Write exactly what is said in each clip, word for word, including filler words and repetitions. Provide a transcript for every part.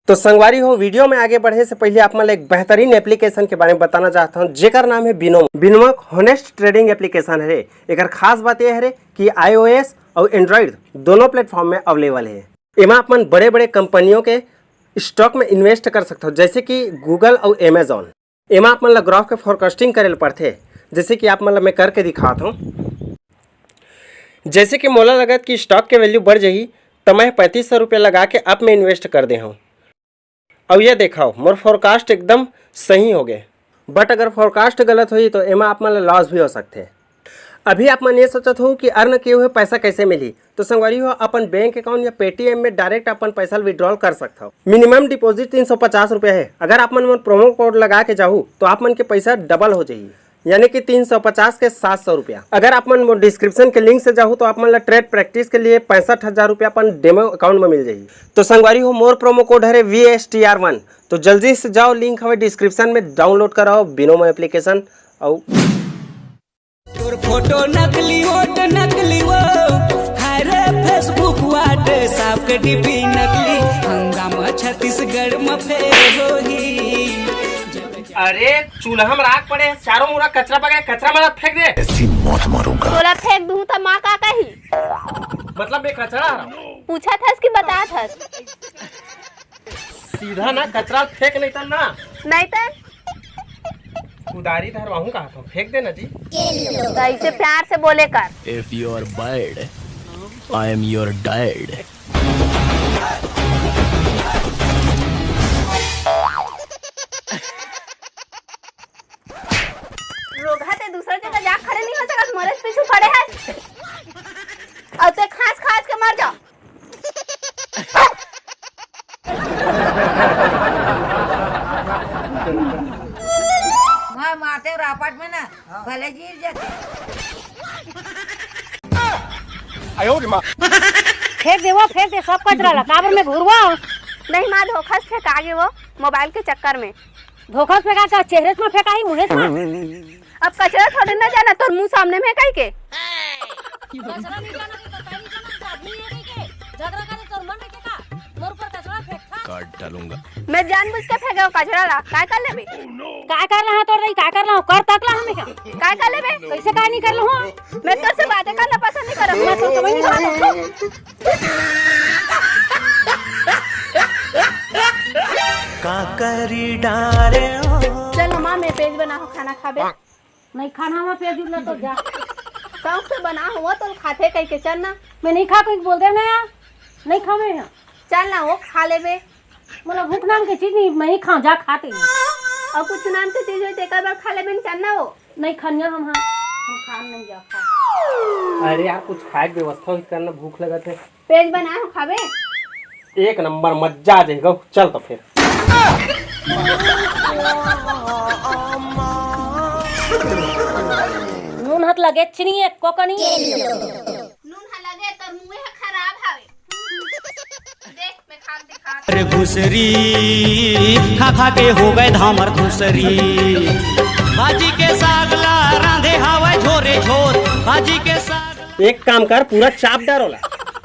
तो संगवारी हो, वीडियो में आगे बढ़े से पहले आप मन ला एक बेहतरीन एप्लीकेशन के बारे में बताना चाहता हूँ, जेकर नाम है बिनोमो। बिनोमो एक हॉनेस्ट ट्रेडिंग एप्लीकेशन हरे। एकर खास बात ये हरे कि आईओएस और एंड्रॉइड दोनों प्लेटफॉर्म में अवेलेबल है। एमा आप मन बड़े-बड़े कंपनियों के स्टॉक में इन्वेस्ट कर सकते हो, जैसे कि गूगल और अमेजॉन। एमा आप मन ला ग्राफ के फोरकास्टिंग करे ल पड़थे, जैसे कि आप मन ला मैं करके दिखात हूँ। जैसे कि मोला लगत कि स्टॉक के वैल्यू बढ़ जाही, त मैं पैंतीस सौ रुपया लगा के अप में इन्वेस्ट कर दे हूँ। अब ये देखाओ, मोर फोरकास्ट एकदम सही हो गए। बट अगर फोरकास्ट गलत होही, तो एमा आप मन ला लॉस भी हो सकथे। अभी आप मन ये सोचत हो कि अर्न किए हुए पैसा कैसे मिलही, तो संगवारी हो, अपन बैंक अकाउंट या पेटीएम में डायरेक्ट अपन पैसा विड्रॉल कर सकत हो। मिनिमम डिपॉजिट तीन सौ पचास रुपया है। अगर आप मन, मन प्रोमो कोड लगा के जाहू, तो आप मन के पैसा डबल हो जाही, यानी कि तीन सौ पचास के सात सौ रुपया। अगर आप मन मोर डिस्क्रिप्शन के लिंक से जाहू, तो आप मन ला ट्रेड प्रैक्टिस के लिए पैंसठ हजार रुपया अपन डेमो अकाउंट में मिल जाही। तो संगवारी हो, मोर प्रोमो कोड हरे वी एस टी आर वन। तो जल्दी से जाओ, लिंक हवे डिस्क्रिप्शन में, डाउनलोड कराओ बिनोमो एप्लीकेशन। और तोर फोटो नकली, वोट नकली, वो हरे फेसबुक, व्हाट्सएप के डीपी नकली। हंगामा छत्तीसगढ़ में फेर होही। अरे, चूल्हा में राख पड़े, चारों मुड़ा कचरा पकड़े, कचरा में फेंक दे। ऐसी मौत मरूंगा। तोला फेंक दूं त माँ का कही? मतलब मैं कचरा हरव? पूछत हस कि बतात हस? सीधा ना कचरा फेंक, नहीं त ना। नहीं त? कुदारी धरवाहूँ कहा तो फेंक देना जी। तो ऐसे प्यार से बोले कर। If you are bad, I am your dad. रोगहा, ते दूसरा जगह जा खड़े नहीं हो सकत, मोरे से पीछू खड़े है। अब ते खांस खांस के मर जाओ। मैं मारते रापट में ना, भले गिर जाते। फेंक दे वो, फेंक दे सब कचरा ला, काबर में घुरवा। नहीं माँ, धोखा से फेंका गे वो, मोबाइल के चक्कर में। धोखा से फेंका, चाहे चेहरे से फेंका ही, मुँहे से। अब कचरा थोड़े ना जाना, तोर मुँह सामने में कहीं के। कचरा नहीं जाना, तो कहीं जाना, तो आदमी है कहीं के। झगड़ा करे, तोर मन रखे का? मोर ऊपर कचरा फेंकथा। काट डालूंगा। मैं जानबूझ के फेंके वो कचरा ला, काय कर लेबे? काय कर रहा तोर रही, काय कर रहा हूँ? कर तक ला हमें क्या? काय कर लेबे? कैसे काय नहीं कर लूँ? मैं तो से बातें करना पसंद नहीं करब। मैं तो समझ नहीं करब। का करी डारे हो? चल ना माँ, मैं पेज बना हो, खाना खाबे। नहीं खाना हुआ, पेज उठला तो जा। शौक से बना हुआ तो खाथे कह के चल ना। मैं नहीं खा, कोई बोल दे ना यार, नहीं खा मैं यहाँ। चल ना, वो खा लेबे। मतलब भूख नाम के चीज नहीं, मैं ही खाऊं, जा खाते नहीं। और कुछ नाम के चीज होई, तेकर बर खा लेबे, चल ना वो। नहीं खानिया हम, हाँ, हम खान नहीं जा, खा। अरे यार, कुछ खाए के व्यवस्था होई, करना, भूख लगत है। पेज बनाए हो, खाबे? एक नंबर, मजा आ जाएगा। चल तो फिर। नून हाथ लगे चिनी एको कनी। नून ह लगे, तोर मुंह ह खराब हवे। देख, मैं खा के दिखा। अरे घुसरी खा खा के हो गए धामर घुसरी। भाजी के साग ला रांधे हवय झोरे झोर, भाजी के साग ला। एक काम कर, पूरा चाप डार ओला।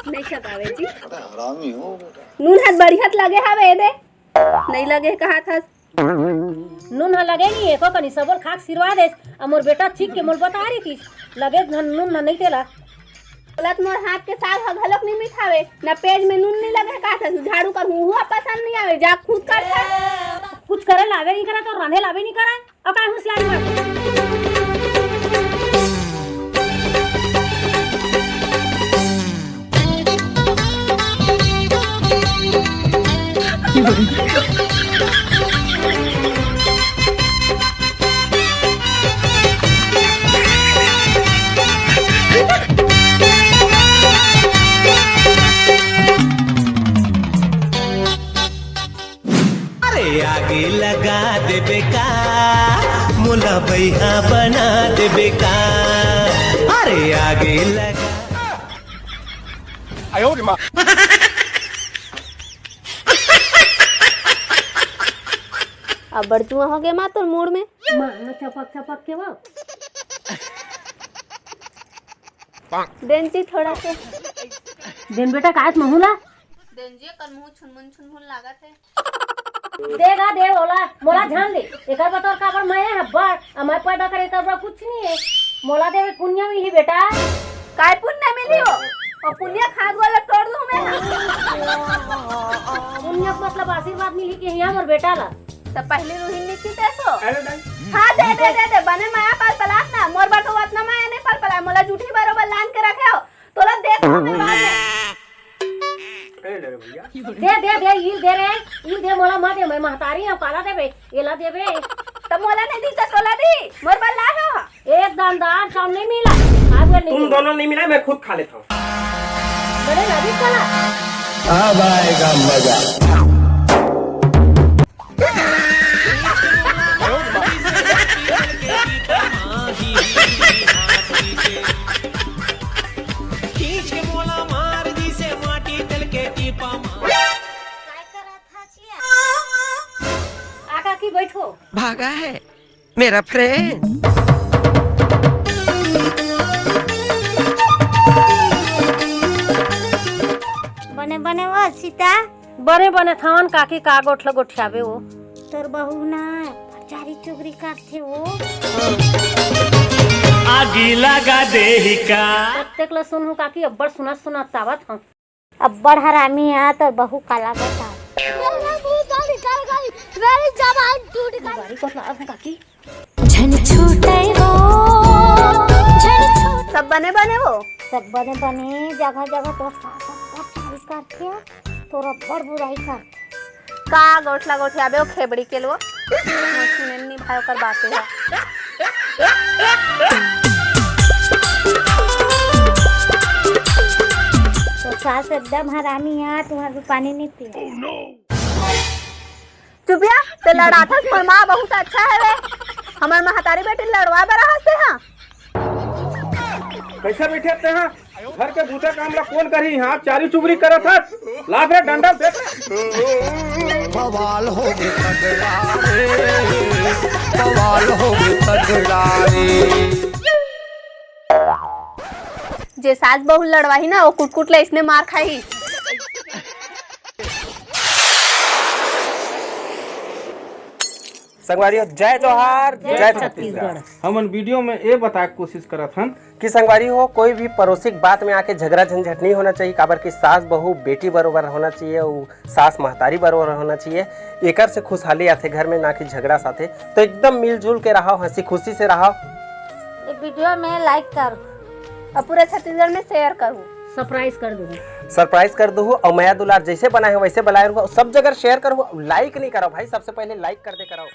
नहीं चबावे जी। हरामी हो बेटा। नून हाथ बढ़िया लगे हवे दे। नहीं लगे कहा था। नून ह लगे नहीं, एको कनी सबोर खाक सिरवा देस। अब मोर बेटा चीख के मोल बता रही थी, लगे धन नून ह नहीं तेला। बोलत मोर हाथ के साग ह घलोक नहीं मिठावे, ना पेज में नून नहीं लगे, का था झाड़ू कर हुआ पसंद नहीं आवे, जा खुद कर था। कुछ करे लावे नहीं करा तो रांधे लावे नहीं करा, अब काय हुसियारी मार। अरे आगे लगा देबे का, मोला बैहा बना देबे का। अरे आगे लगा। आयो रे माँ। अब्बड़ जुआ हो गया माँ तोर मूड में। माँ, माँ, चपक, चपक के वो। देन जी थोड़ा से। देन बेटा, कायत महूला। देन जी, कर मुंह छुनमुन छुनमुन लागत हे। दे गा दे ओला, मोला झन दे। एकर बर तोर काबर मैं हे बड़, आ मैं पैदा करे एकर बर कुछ नहीं हे। मोला देवे पुण्य मिलही बेटा। काय पुण्य मिलही हो? ओ पुण्य खाद वाला तोड़ लूं मैं। पुण्य के मतलब आशीर्वाद मिलही के हिया मोर बेटा ला। त पहली रूही निकी ते सो। अरे दाई। हाँ, दे, दे, दे, दे, बने माया पाल पलात ना, मोर बर तो अतना माया नहीं पाल पलाय, मोला जूठी बरोबर लान के रखे हो, तोला दे तो मैं बाद में। ए ले रे भैया। दे, दे, दे, इल दे रे, इल दे, मोला मत दे, मैं महतारी हूँ, काला देबे, एला देबे। त मोला नहीं दी त तोला दी, मोर बर लाए हो। एक दान दार चाउर नहीं मिला, आज वो नहीं तुम मिला। दोनों नहीं मिला, मैं खुद खा लेता हूँ। बड़े राजी चला। अब आएगा मजा। खींच के मोला मार दिसे माटी तेल के टीपा मार। आ काकी बैठो। भागा है मेरा फ्रेंड। बने बने वो सीता। बने बने थवन काकी का गोठला गोठियाबे वो। तोर बहू ना चारी चुगरी करथे वो। आगी लगा देही का। तब तक ल सुनहु काकी अब्बड़ सुनत सुनत आवत हंव। अब्बड़ हरामी आ तोर बहू काला बता। मेरी जबान टूट गई। गाड़ी को ला काकी। झन छूटे वो, झन छूटे। सब बने बने वो। सब बने बने, जगह जगह तो सास अब्बड़ चारी करथे, तोर अब्बड़ बुराई करथे। का गोठला गोठियाबे ओ खेबड़ी के लो। सुनेन नहीं भाई ओकर बातें ह। तो सास एकदम हरामी है, तुम्हारे पानी नहीं पिए। चुपिया, ते लड़ाथस, मोर माँ बहुत अच्छा है वे। हमर महतारी बेटी लड़वा बर हंसते हैं। कैसे बैठे ते हैं? घर के बूता काम ला कोन करही? हाथ चारी चुगरी करत हस। लात रे डंडा दे। बवाल हो गए तगड़ा रे, बवाल हो गए तगड़ा रे। जे सास बहू लड़वाही ना, वो कुटकुट ले इसने मार खाही। संगवारी हो, जय जोहार, जय जय छत्तीसगढ़। छत्तीसगढ़। हमन वीडियो में ए बताए के कोशिश करत हन कि संगवारी हो, कोई भी पड़ोसी के बात में आके झगड़ा झंझट नहीं होना चाहिए, काबर कि सास बहू बेटी बरोबर होना चाहिए, उ सास महतारी बरोबर होना चाहिए। एकर से खुशहाली आथे घर में, ना कि झगड़ा साथे। तो एकदम मिलजुल के रहो, हंसी खुशी से रहो। ये वीडियो में लाइक कर और पूरे छत्तीसगढ़ में शेयर करू। सरप्राइज कर दू। सरप्राइज कर दू और मया दुलार जैसे बनाए हो वैसे बनाए रहो, सब जगह शेयर करो, लाइक नहीं करो भाई, सबसे पहले लाइक कर दे करो।